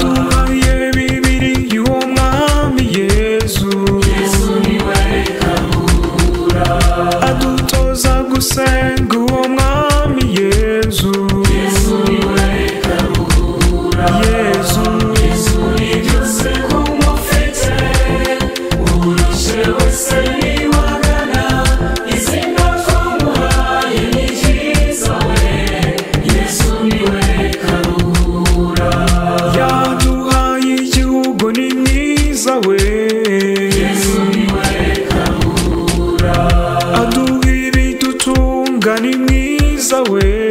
Aduhaye Bibiri y'uwo mwami Yezu. Yesu niwe Karuhura. Adutoza gusenga uwo mwami Yezu. Yesu niwe Karuhura. Yezu. Yesu ni byose kumufite, urushye wese niwagana, izina twamuhaye ni ryiza we. Yesu niwe Karuhura. Yaduhaye igihugu ni mwiza we. Yesu niwe Karuhura. Aduha ibidutunga ni mwiza we.